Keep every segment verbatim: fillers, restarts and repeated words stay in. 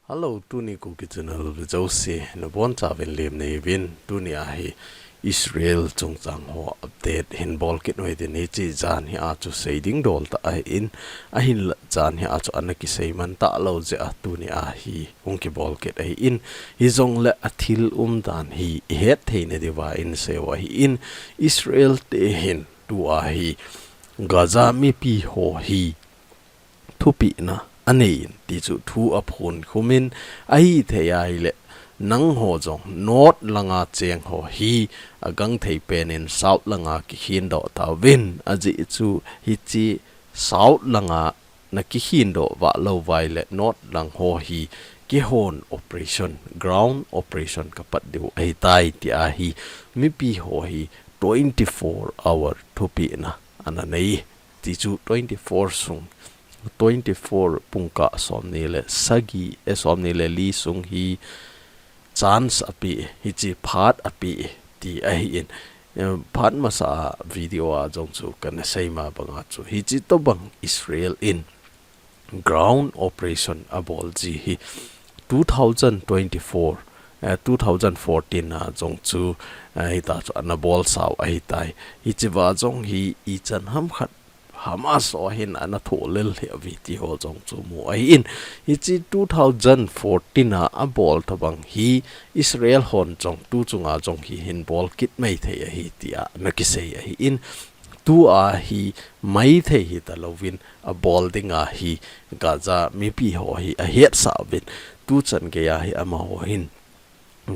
Hello, tuni Kuki channel ve jouse nabonchauvin lemna neiyuvin, tuni a hi Israel chungchang ho update hin bol kit u hitin, hiche jan hi a chu seiding dol tah ahin, ahinla jan hi a chu ana kisei man talou jeh a tuni a hi hung kibol kit ahin, hijongle athil umdan hi ihet theina diuva isei u ahin, Israel te hin tua hi Gaza mipi ho hi thupehna aneiyin, ti chu thu aphon khumin, ahithei ahile, nangho jong North langa cheng ho hi agangthei penin South langa kikhendoh tauvin, ajeh chu hiche South langa nakikhendoh vahlou uva ahile North lang ho hi kihon operation, ground operation kapat diu ahitai, tia hi mipi ho hi twenty-four hour thupehna ana nei. Ti chu twenty-four sung, twenty-four pungkah somni le sagi, eh, somni le li sung hi chance apeh, hiche phat apeh, ti ahin. Eh, phat masa a video a jong chu kana seima banga chu hiche tobang Israel in ground operation abol ji hi two thousand twenty-four, eh, two thousand fourteen a jong chu, eh, hita chu ana bolsau ahitai. Hichea jong hi ichan ham khat Hamas ho hin ana thohlel hi a video jong chu mu ahin. Hiche two thousand fourteen a abol tobang hi Israel hon jong tu chunga jong hi hin bol kit maithei ahi tia ana kisei ahin. Tua hi maithei hitalouvin abol dinga hi Gaza mipi ho hi ahetsah uvin. Tuchan geiya hi amaho hin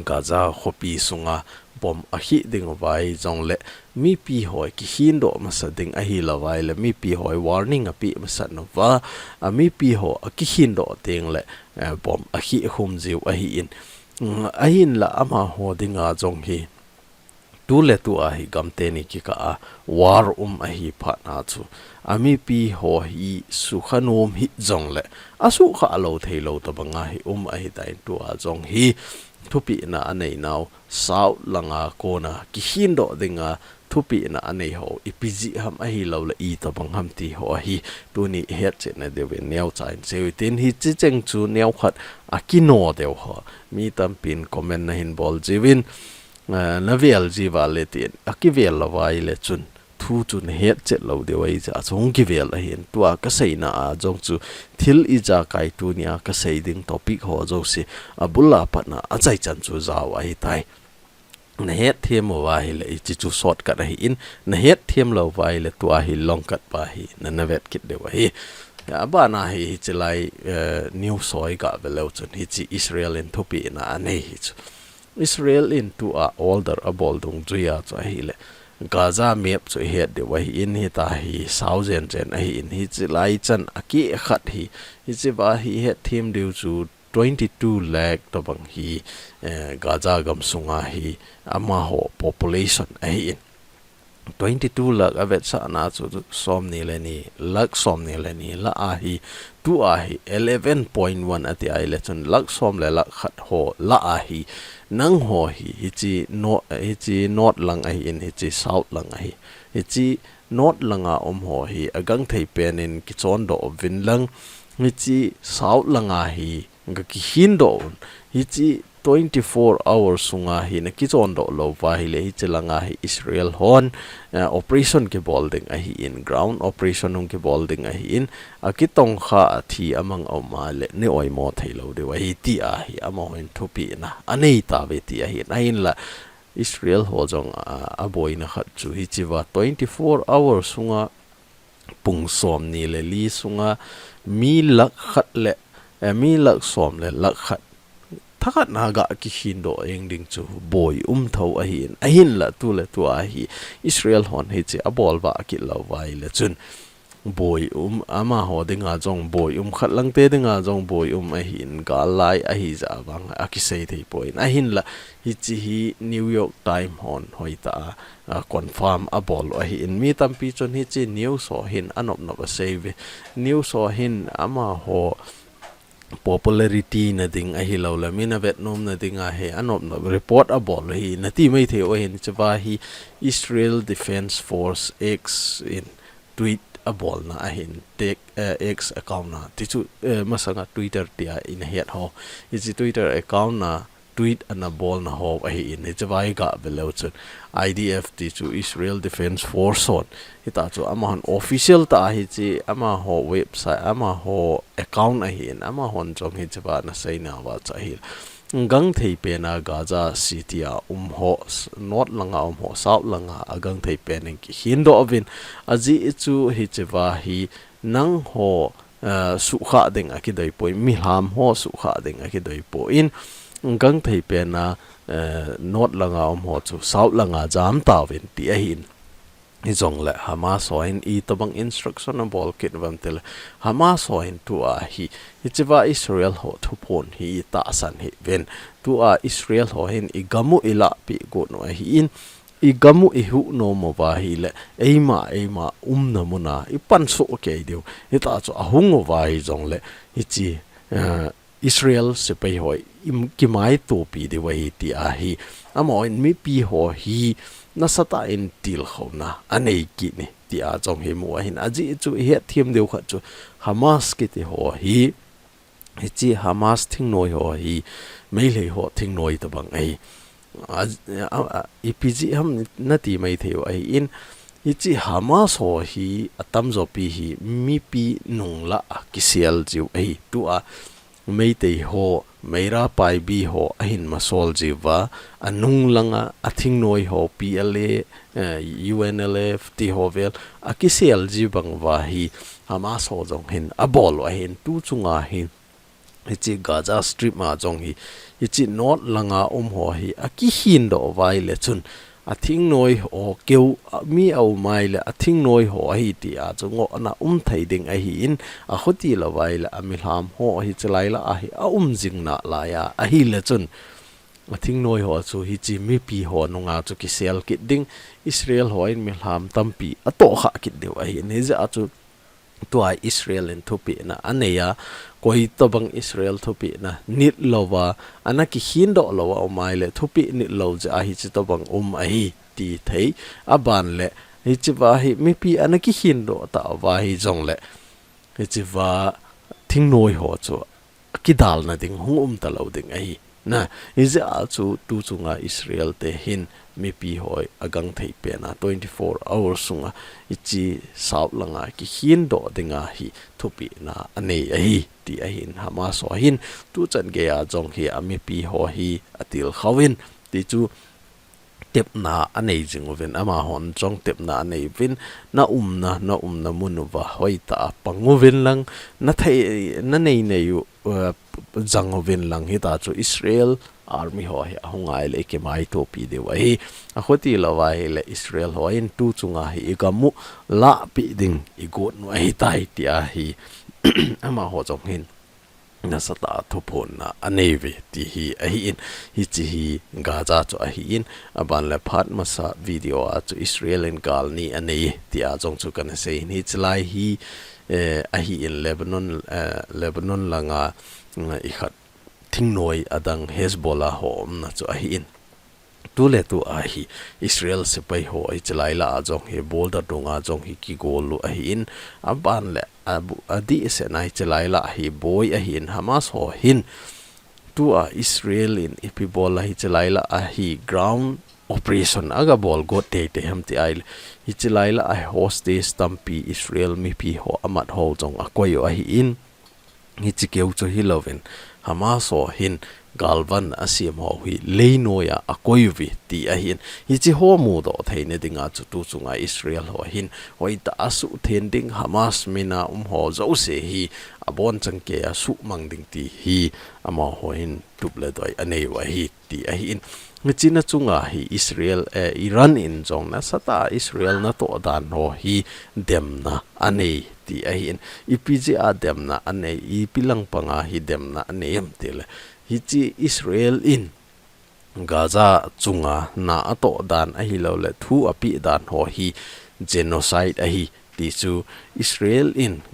Gaza khopi sunga bomb akhih diu ahi jongle mipi ho kikhendoh masa ding ahilou ahile mipi ho warning apeh masat uva, a mipi ho akikhendoh tengle, eh, bomb akhih khum jiu ahin. Mm, ahinla amaho dinga jong hi tuletua hi gamteni kikah a war um ahi phatna chu amipi ho hi sukha nom hih jongle asukha lou theilou tobanga hi um ahitan, tua jong hi thupehna aneinau South langa kona kikhendoh dinga thupehna anei ho ipi jeh ham ahilouleh itobang ham ti ho hi tuni ihetchetna diuvin neocha in seiu hitin, hiche cheng chu neokhat akino deu ho mi tampin comment nahin bol jiuvin, eh, navel ji uva le tin, akivel lou uva ahile chun thu chu nahetchet lou diu ahi jeh a chu hung kivel ahin, tua kaseina a jong chu thil ijakai tunia kasei ding topic ho jouse abul a patna achaichan chu jao ahitai. Nahetthem uva ahile hiche chu shortcut ahin, nahetthem lou uva ahile tua hi longcut pa hi nana vet kit diu ahi. Abana hi hiche lai, eh, news ho iga vet leu chun hiche Israel in thupehna anei hi chu. Israel in tua order abol dungjuia chu ahile Gaza map chu ihet diu ahin, hita hi sao jen jen ahin, hiche lai chan akeh khat hi, hichea hi hetthem diu chu twenty-two lakh tobang hi, eh, Gaza gamsunga hi amaho population ahin. Twenty-two lakh avetsahna chu somni le ni, lakh somni le ni lah a hi, tua hi eleven point one ati ahile chun lakh som le lakh khat ho lah a hi, nangho hi, hiche no-, hiche North lang ahin, hiche South lang ahi, hiche North langa um ho hi agangthei penin kichondoh uvin lang, hiche South langa hi gakikhendoh un. Hiche twenty-four hours sunga hi nakichondoh lou uva ahile hiche langa hi Israel hon, eh, operation kibol ding ahin, ground operation hung kibol ding ahin, akitongkha athi amang aum ahile nei oimo theilou diu ahi tia hi amahon thupehna anei tauve ti ahin, ahinla Israel ho jong, ah, aboina khat chu hichea twenty-four hours sunga pung somni le li sunga mi lakh khat le, eh, mi lakh som le lakh khat thakhat na gakikhendoh jeng ding chu boi um tho ahin, ahinla tuletua hi Israel hon hiche abol vah kit lou uva ahile chun boi um, amaho dinga jong boi um, khat langte dinga jong boi um ahin, gal lai ahi jeh a vang akisei thei poi. Ahinla hiche hi New York Times hon hoitah a, a, confirm abol u ahin, mi tampi chun hiche news ho hin anop nop asei uve. News ho hin amaho popularity na ding ahilouleh, mi na vet nom na dinga hi anop nop report abol u ahi, nati maithei u ahin, hichea hi Israel Defense Force X in tweet abolna ahin, tech, eh, X account na, tichu, eh, masanga Twitter tia ina het ho. Hichi Twitter account na tweet ana bolna ho ahin, hichi vai ga veleu chun I D F tichu Israel Defense Force hon. Hitachu amahon official ta hichi, amaho website, amaho account ahin, amahon jong hichi va ana seina va cha hi. Gangthei pena Gaza City a um ho, s-, North langa um ho, South langa agangthei pen in kikhin doh uvin. Ajeh chu hichi va hi nangho, eh, sukha ding akidei poi, milham ho sukha ding akidei poi. Gangthei pena, eh, North langa um ho chu South langa jam tauvin ti ahin. Hijongle Hamas hon itobang instruction abol kit uvem tile, Hamas hon tua hi, hichi va Israel ho thuphon hi tahsan hih uvin. Tua Israel hon igamu ilahpeh got u ahin, igamu ihuh nom uva ahile, eima, eima umna muna ipansoh kei diu. Hitachu ahung uva hijongle, hichi, eh, Israel sepai ho i, kimaitopi diu ahi ti ahi. Amahon mipi ho hi nasatah in tilkhouna anei kit e ti a jong hi mu ahin. Ajeh chu ihet them diu khat chu Hamas kiti ho hi, hichi Hamas thingnoi ho hi Meitei ho thingnoi tobang ahi. A, a, a, ipi jeh ham nati maithei u ahin, hichi Hamas ho hi atamjo pi hi mipi nung lah a kisel jiu ahi. Tua Meitei ho, Meira Paibi ho ahin masol jiuva, anung langa athingnoi ho P L A, eh, U N L F ti ho vel akisel jiu bang uva hi Hamas ho jong hin abol u ahin, tu chunga hin hichi Gaza Strip a jong hi, hichi North langa um ho hi akikhin doh uva ahile chun, athingnoi ho keu, a, mi aum ahile athingnoi ho ahi ti a chu ngohna um thei ding ahin, akhuti lou uva ahile amilham ho hichi lai lah a hi aum jing nalai a, ahile chun athingnoi ho chu hichi mipi ho nunga chu kisel kit ding, Israel hon milham tampi atohkhah kit diu ahin, hijeh a chu tua Israel in thupehna anei a, koi tobang Israel thupehna nit louva, ana kikhin doh lou a um ahile, thupeh nit lou jeh a hichi tobang um ahi ti thei. Aban le, hichi va hi mipi ana kikhin doh tauva hijongle, hichi va thingnoi ho chu kidalna ding hung um talou ding ahi. Na, hijeh a chu tu chunga Israel te hin mipi ho agangthei pena twenty-four hours sunga hichi South langa kikhin doh dinga hi thupehna anei ahi ti ahin, Hamas ho hin tuchan gei a jong hi amipi ho hi atilkhou in, tichu tepna anei jing uvin, amahon jong tepna anei uvin, na umna, na umna mun uva hoitah a pang uvin lang, na thei, na nei nei u, uh, jang uvin lang, hitachu Israel army ho hi ahung ahile kimaitopi diu ahi. Akhuti lou uva ahile Israel hon tu chunga hi igamu lahpeh ding igot u ahitai ti ahi. Amaho jong hin nasatah a thuphonna anei uve ti hi ahin, hichi hi Gaza chu ahin, aban le phat masa video a chu Israel in gal ni anei ti a jong chu kana sei in, hichi lai hi, eh, ahin Lebanon, eh, Lebanon langa, mm, ikhat thingnoi adang Hezbollah ho umna chu ahin. Tu le tu a hi Israel sepai ho hichi lai lah a jong hi border dunga jong hi kigol u ahin, aban le abu-, adehset na hichi lai lah a hi boi ahin, Hamas ho hin tua Israel in ipi bol a hichi lai lah a hi ground operation aga bol got teitei ham ti ahile, hichi lai lah a hi hostage tampi Israel mipi ho amat ho jong akoi u ahin, hichi keu chu hilouvin, Hamas ho hin galvan asem ho hi leinoi a akoi uve ti ahin, hichi ho mudoh theina dinga chu tu chunga Israel ho hin hoitah a suhtheng ding, Hamas mina um ho jouse hi abonchan kei a suhmang ding ti hi amaho hin tup le doi anei u ahi ti ahin. Hichi na chunga hi Israel, eh, Iran in jong nasatah a Israel natoh dan ho hi demna anei ti ahin. Ipi jeh a demna anei, ipi lang panga hi demna anei em tile, hichi Israel in Gaza chunga na atoh dan ahilouleh thu apeh dan ho hi genocide ahi, tichu Israel in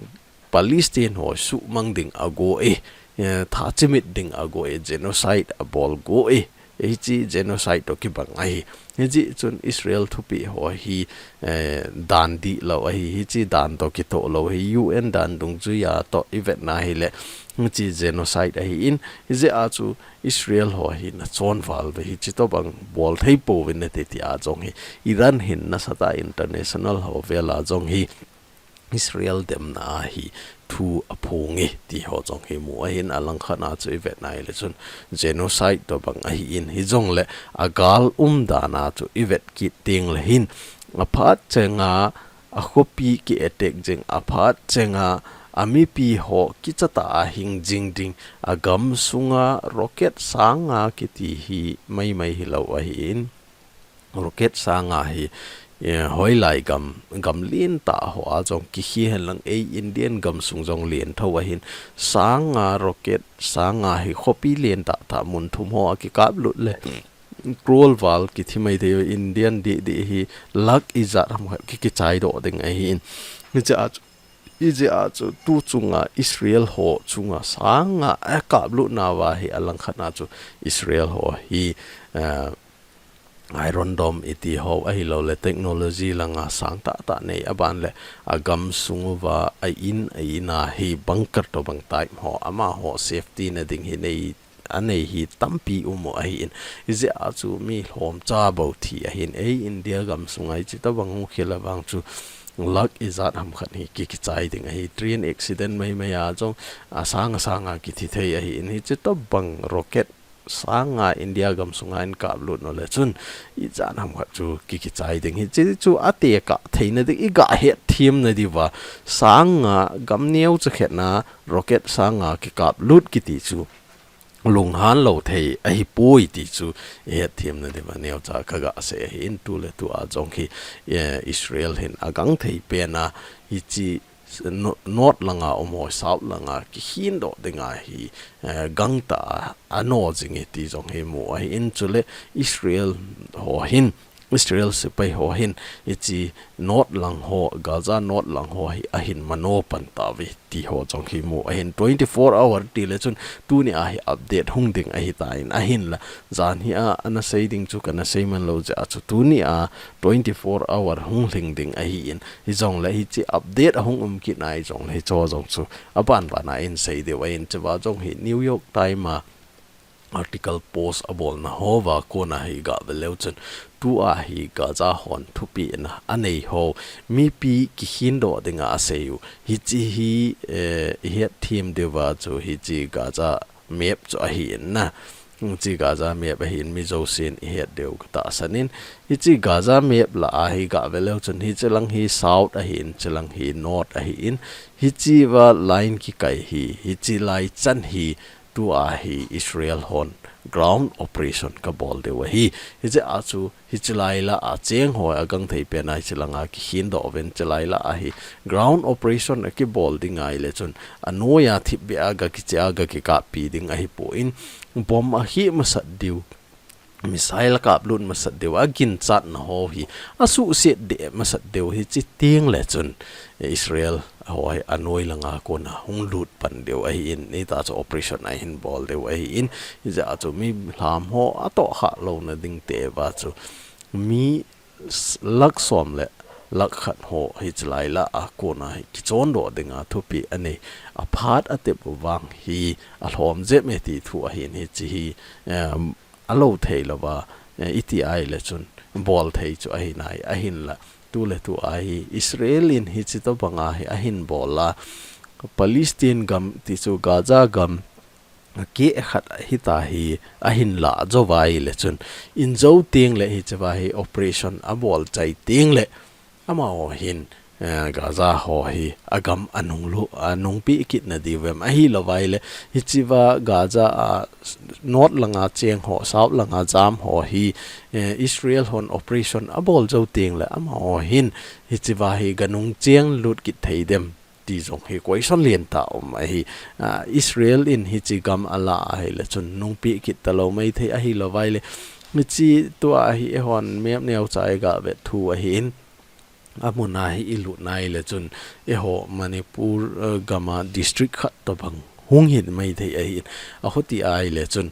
Palestine ho suhmang ding ago e, eh, thachimit ding ago e, genocide abol go e, Hichi genocide toh kibang ahi. Hichi chun Israel thupi ho hi, eh, dan dihlou ahi. Hichi dan toh kitoh lou ahi. U N dan dungjuiya toh ivetna hileh, hichi genocide ahin. Hijeh a chu Israel ho hi nachonval ve, hichi tobang bol thei pouvin nate tia jong hi Iran hin nasatah a international ho vela jong hi Israel demna a hi thu aphonge ti ho jong hi mu ahin, alangkhat a chu ivetna hileh chun genocide tobang ahin, hijongleh agal umdan a chu ivet kit tengleh hin aphat chenga akhopi ki attack jing, aphat chenga amipi ho kichatah a hing jing ding, agam sunga rocket sang nga kiti hi maimai hilou ahin. Rocket sang nga hi, eh, hoilai gam, gam lentah hoa jong kikhen lang, ei Indian gamsung jong lentho ahin, sang nga rocket sang nga hi khopi lentah tah mun thum hoa kikap lut leh crore val kithi maithei, Indian dih dih hi lakh ijat ham khat ki, kichai doh ding ahin. Hichea chu, hichea chu tu chunga Israel ho chunga sang nga akap lut nauva hi alangkhat a chu Israel ho hi, eh, Iron Dome iti ho ahilouleh technology langa sang tahtah nei, aban leh agam sung uva a in, a in a hi bunker tobang type ho, amaho safety na ding hi nei, anei hi tampi um u ahin. Hijeh a chu mi lhomcha bou thi ahin, ei India gamsunga hichi tobang hung khel a vang chu lakh ijat ham khat hi ki, kichai ding ahi. Train accident maimai a jong asang asang a kithi thei ahin, hichi tobang rocket sang nga India gamsunga eikap lut uleh chun ijat ham khat chu ki, kichai ding. Hichi chu atekah theina ding, igah hetthem na diuva, sang nga gam neocha khat na rocket sang nga kikap lut kiti chu lunghan lou thei ahipoi ti chu ihetthem na diuva neocha kagah sei ahin. Tu le tu a jong hi, eh, Israel hin agangthei pen a hichi no-, north langa um ho, south langa kikhen doh dinga hi, eh, gangtah a ano jing e ti jong hi mu ahin. Chuleh Israel ho hin, Israel sepai ho hin hichi north lang ho, Gaza north lang ho hi ahin mano pan tauve ti ho jong hi mu ahin. Twenty-four hour tileh chun tuni a hi update hung ding ahitan, ahinla jan hi a ana sei ding chu kana sei man lou jeh a chu tuni a twenty-four hour hung lhing ding ahin. Hijongleh hichi update ahung um kit nai jongleh hicho jong chu aban ban a hin sei diu ahin. Hichea jong hi New York Times a article post abolna hoa kona hi gah ve leu chun, tua hi Gaza hon thupeh na anei ho mipi kikhen doh dinga asei u. Hichi hi, eh, ihetthem diuva chu hichi Gaza map chu ahin na. Hichi Gaza map ahin, mi jousen ihet diu katahsan in. Hichi Gaza map lah a hi gah ve leu chun hichi lang hi south ahin, hichi lang hi north ahin. Hichi va line kikai hi, hichi lai chan hi, tua hi Israel hon ground operation kabol diu ahi. Hijeh a chu hichi lai lah a cheng ho agangthei pen a hichi langa kikhen doh uvin, hichi lai lah a hi ground operation akibol ding ahileh chun anoiya thipbeh a gah kichai a gah kikappi ding ahipon, bomb ahi masat diu, missile akap lut masat diu, aginchatna ho hi asuhset deh masat diu, hichi tengleh chun Israel ho hi anoi langa kona hung lut pan diu ahin, hitia chu operation ahin bol diu ahin. Hijeh a chu mi lham ho atohkhah louna ding tiuva chu mi s-, lakh som le lakh khat ho hichi lai lah a kona hi kichon doh dinga thupeh anei. Aphat atep u vang hi alhom jep e ti thu ahin, hichi hi, em, alou thei louva, eh, iti ahileh chun bol thei chu ahi nai, ahinla tu le tu a hi Israel in hichi tobang a hi ahin bol a, Palestine gam ti chu Gaza gam keh khat hita hi ahin lah jou uva ahileh chun, in jou tengleh hichea hi operation abol chai tengleh amaho hin, eh, Gaza ho hi agam anung lu, anung peh kit na diu vem, ahilouva ahileh hichea Gaza a north langa cheng ho, south langa jam ho hi, eh, Israel hon operation abol jou tengleh amaho hin hichea hi ganung cheng lut kit thei dem ti jong hi question lentah um ahi. Ah, Israel in hichi gam alah ahileh chun nungpeh kit talou maithei, ahilouva ahileh hichi tua hi eihon map neocha igah vet thu ahin. Amun a hi ilut nai leh chun, eiho Manipur, eh, gam a district khat tobang hung hi maithei ahin. Akhuti ahileh chun,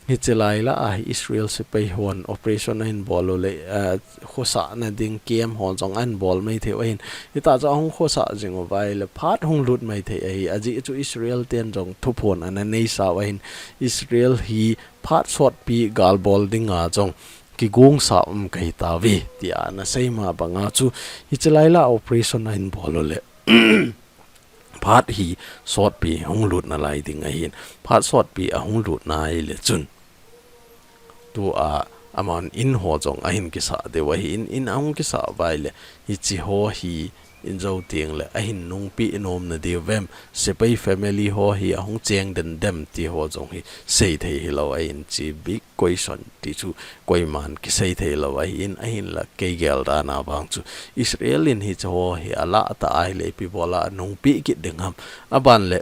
Hiche lai lah a hi Israel sepai hon operation ahin bol u le, eh, khosahna ding camp ho jong ahin bol maithei u ahin. Hita chu ahung khosah jing uva ahile phat hung lut maithei ahi. Ajeh chu Israel ten jong thuphon ana neisa u ahin. Israel hi phat sotpi gal bol dinga jong kigongsa um kahi tauve, tia ana sei ma banga chu hiche lai lah a operation ahin bol u le phat hi sotpi hung lut nalai ding ahin, phat sotpi ahung lut nahile chun, tua aman in ho jong ahin kisah diu ahin, in ahung kisah uva ahile, hiche ho hi in jou teng le ahin nungpeh nom nadiu vem, sepai family ho hi ahung cheng den dem ti ho jong hi seithei hilou ahin, hiche big question ti chu koiman kisei thei lou ahin, ahinla kei gel dan a vang chu Israel in hiche ho hi alah ta ahile ipi bola anungpeh kit ding ham. Aban le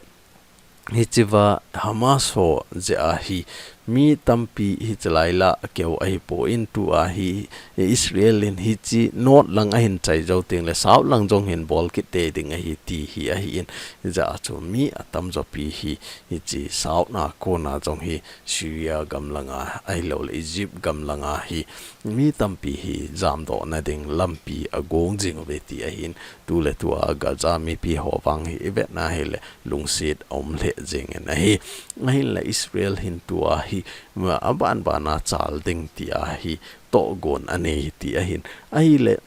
hiche va Hamas ho jeh a hi mi tampi hiche lai lah a keu ahipon, tua hi Israel in hiche north lang ahin chai jou teng le south lang jong hin bol kit tei ding ahi ti hi ahin, hijeh a chu mi atamjo pi hi hiche south na kona jong hi Syria gam langa, ahilou le Egypt gam langa hi mi tampi hi jamdoh nading lampi agong jing uve ti ahin, tu le tua Gaza mipi ho vang hi ivet na hile lungset aum lheh jeng in ahi. Ahinla Israel hin tua hi ma aban ban a chal ding ti ahi, tohgon anei ti ahin. Ahile,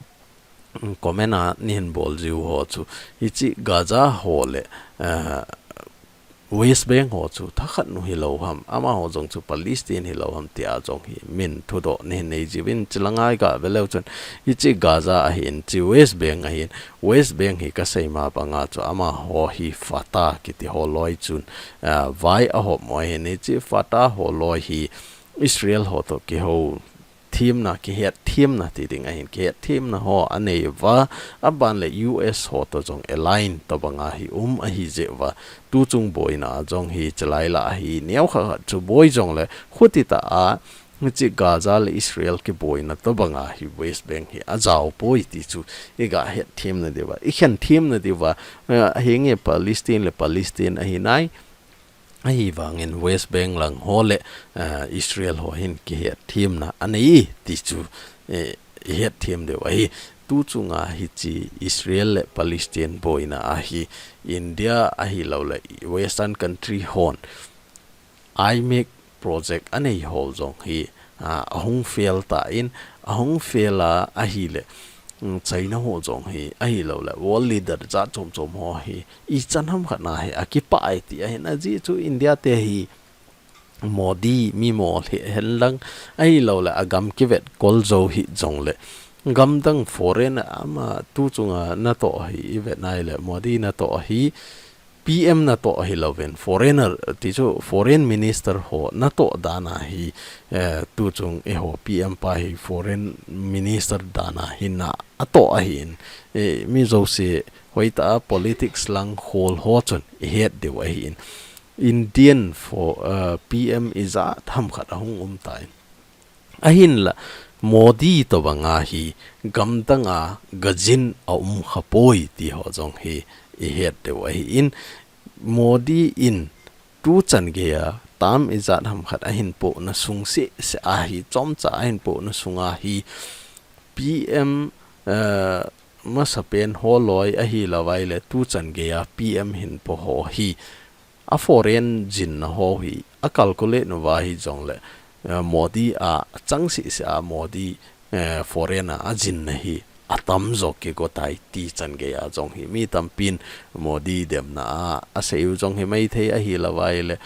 mm, comment a neihin bol jiu ho chu, hiche Gaza ho le, eh, West Bank ho chu thakhat nu hilou ham, amaho jong chu Palestine hilou ham tia jong hi min thudoh neihin nei jiuvin, chulanga iga ve leu chun, hiche Gaza ahin, hiche West Bank ahin, West Bank hi kasei ma banga chu amaho hi Fatah kiti ho loi chun, ah, vai ahop u ahin, hiche Fatah ho loi hi Israel ho toh kihou themna, kihet themna ti ding ahin, kihet themna ho anei uva, aban le U S ho toh jong align tobanga hi um ahi jeh uva, tu chung boina a jong hiche lai lah a hi neokhat khat chu boi jong le, khuti tah a, hiche Gaza le Israel kiboina tobanga hi West Bank hi ajao poi ti chu iga het them nadiuva, ikhen them nadiuva, eh, hinge Palestine le Palestine ahi nai, ahivangin West Bank lang ho le, eh, Israel ho hin kihet themna anei ti chu, eh, ihet them diu ahi. Tu chunga hiche Israel le Palestine boina a hi India ahilou le Western country hon IMEC project anei ho jong hi, ah, ahung fail tan, ahung fail a ahile, mm, China ho jong hi ahilou le world leader jat chom chom ho hi ichan ham khat na hi akipah e ti ahin, ajeh chu India te hi Modi mi mo lheh hen lang, ahilou le agam kivet kol jou hih jong le, gamdang foreign ama tu chunga natoh hi ivet nai le Modi natoh hi P M natoh ahilouvin, foreigner ti chu foreign minister ho natoh dan a hi, eh, tu chung eiho P M pa hi foreign minister dan a hi na atoh ahin, eh, mi jouse hoitah a politics lang khol ho chun ihet diu ahin. Indian fo-, eh, P M ijat ham khat ahung um tan. Ahinla, Modi tobanga hi gamdang a gajin aum khapoi ti ho jong hi ihet diu ahin, Modi in tuchan geiya term ijat ham khat ahin pohna sung seh seh a hi, chomcha ahin pohna sunga hi P M, eh, masapen ho loi ahilou vai le tuchan geiya P M hin po ho hi a foreign jinna ho hi a calculate nauva hi jong le, eh, Modi a chang seh seh a Modi, eh, foreign a ajinna hi atamjo kigo tai ti chan geiya jong hi mi tampin Modi demna a asei u jong hi maithei ahilou vai le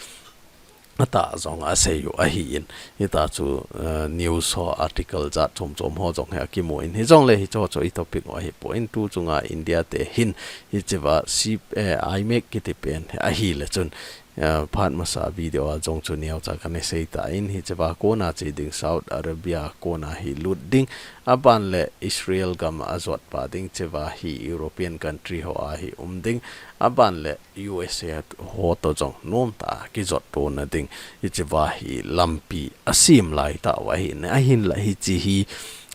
atah jong asei u ahin, hita chu, eh, news ho article jat chom chom ho jong hi akimun, hijong le hicho chu i topic u ahipon, tu chunga India te hin hiche va si, eh, IMEC kiti pen hi ahile chun, eh, phat masa video a jong chu neocha kana sei tan, hiche va kona che ding Saudi Arabia kona hi lut ding, aban le Israel gam a jot pa ding, hiche va hi European country ho a hi um ding, aban le U S A ho toh jong nomtah a kijot tona ding, hiche va hi lampi asem lai tauva ahin, ahinla hiche hi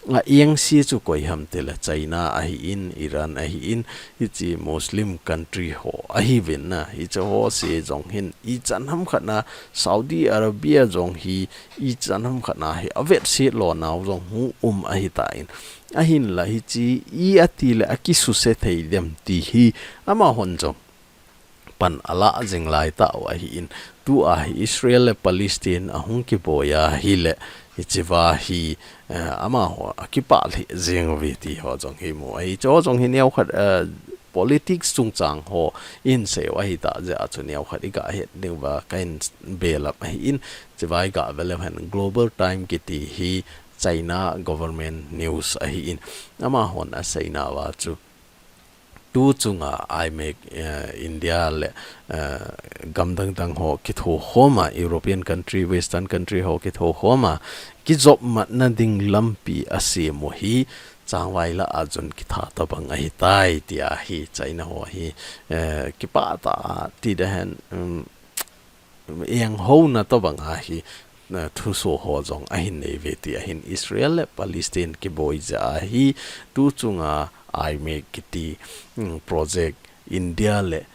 a engse chu koi ham tile China ahin, Iran ahin, hiche Muslim country ho ahiuvin na, hiche ho se jong hin ichan ham khat na Saudi Arabia jong hi ichan ham khat na hi avetset lo nau jong hung um ahitan. Ahinla hiche i ati le akisuse thei dem ti hi amahon jong pan ala jing lai tau ahin, tua hi Israel le Palestine ahung kiboi ahile, hichea hi, eh, amaho akipah lheh jing uve ti ho jong hi mu ahi. Chu jong hi neokhat, eh, politics chungchang ho in seiu ahitah jeh a chu neokhat i gahet diu va kahin belap ahin, chua i gave leu hen Global Time kiti hi China government news ahin, amahon aseina uva chu tu chunga IMEC, eh, India le, eh, gam dang dang ho kithokhom a, European country, Western country ho kithokhom a, kijopmatna ding lampi asem u hi changvai lah a chun kitha tobang ahitai tia hi China ho hi, eh, kipah tah a ti ding hen, um, enghouna tobang a hi, na thuso ho jong ahin nei uve ti ahin Israel le Palestine kiboi jeh a hi tu chunga IMEC kiti, mm, project India le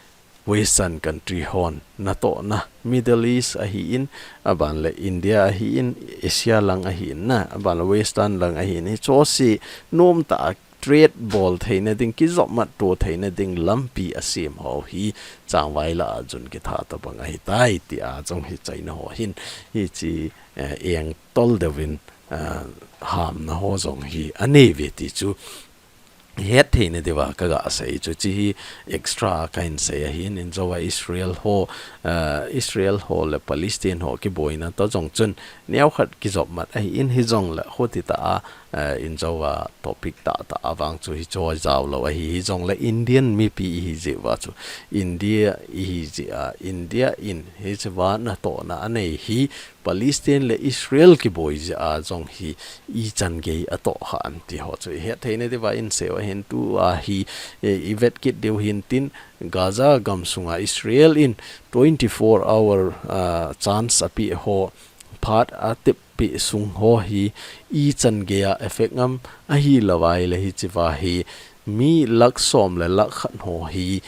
Western country hon natohna Middle East ahin, aban le India ahin, Asia lang ahin na, aban le Western lang ahin, hiche ho se nomtah a trade bol theina ding, kijopmat to theina ding lampi asem ho hi changvai lah a chun kitha tobang ahitai tia jong hi China ho hin hiche, eh, engtol deuvin, eh, hamna ho jong hi anei uve ti chu het theina diuva kaga sei chu, hiche hi extra kahin sei ahin, injouva Israel ho, eh, Israel ho le Palestine ho kiboina toh jong chun neokhat kijopmat ahin, hijongle hiti tah a eh, injouva topic tahtah a vang chu hiche jao lou ahi, hijongle Indian mipi ihi jeh uva chu, India ihi jeh a, India in hichea natohna anei hi Palestine le Israel kiboi jeh a jong hi ichan gei atoh ham ti ho chu ihet theina diuva in seiu ahin, tua hi, eh, ivet kit diu hintin Gaza gamsunga Israel in twenty-four hour, ah, chance apeh ho, phat atep peh sung ho hi ichan gei a effect ngam ahilou vai le hichea hi mi lakh som le lakh khat ho hi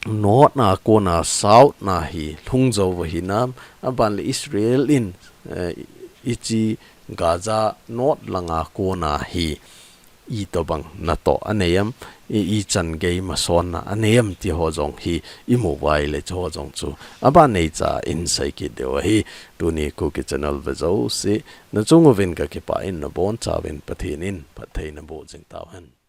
north na kona south na hi lhung jou u hinam, aban le Israel in, eh, hiche Gaza north langa kona hi itobang natoh anei am, i, ichan gei masonna anei am ti ho jong hi imu uva ahile chu ho jong chu aban neicha in sei kit diu ahi. Tuni Kuki channel ve jouse nachung uvin kakipah in nabonchauvin Pathen in phatthei naboh jing tauhen.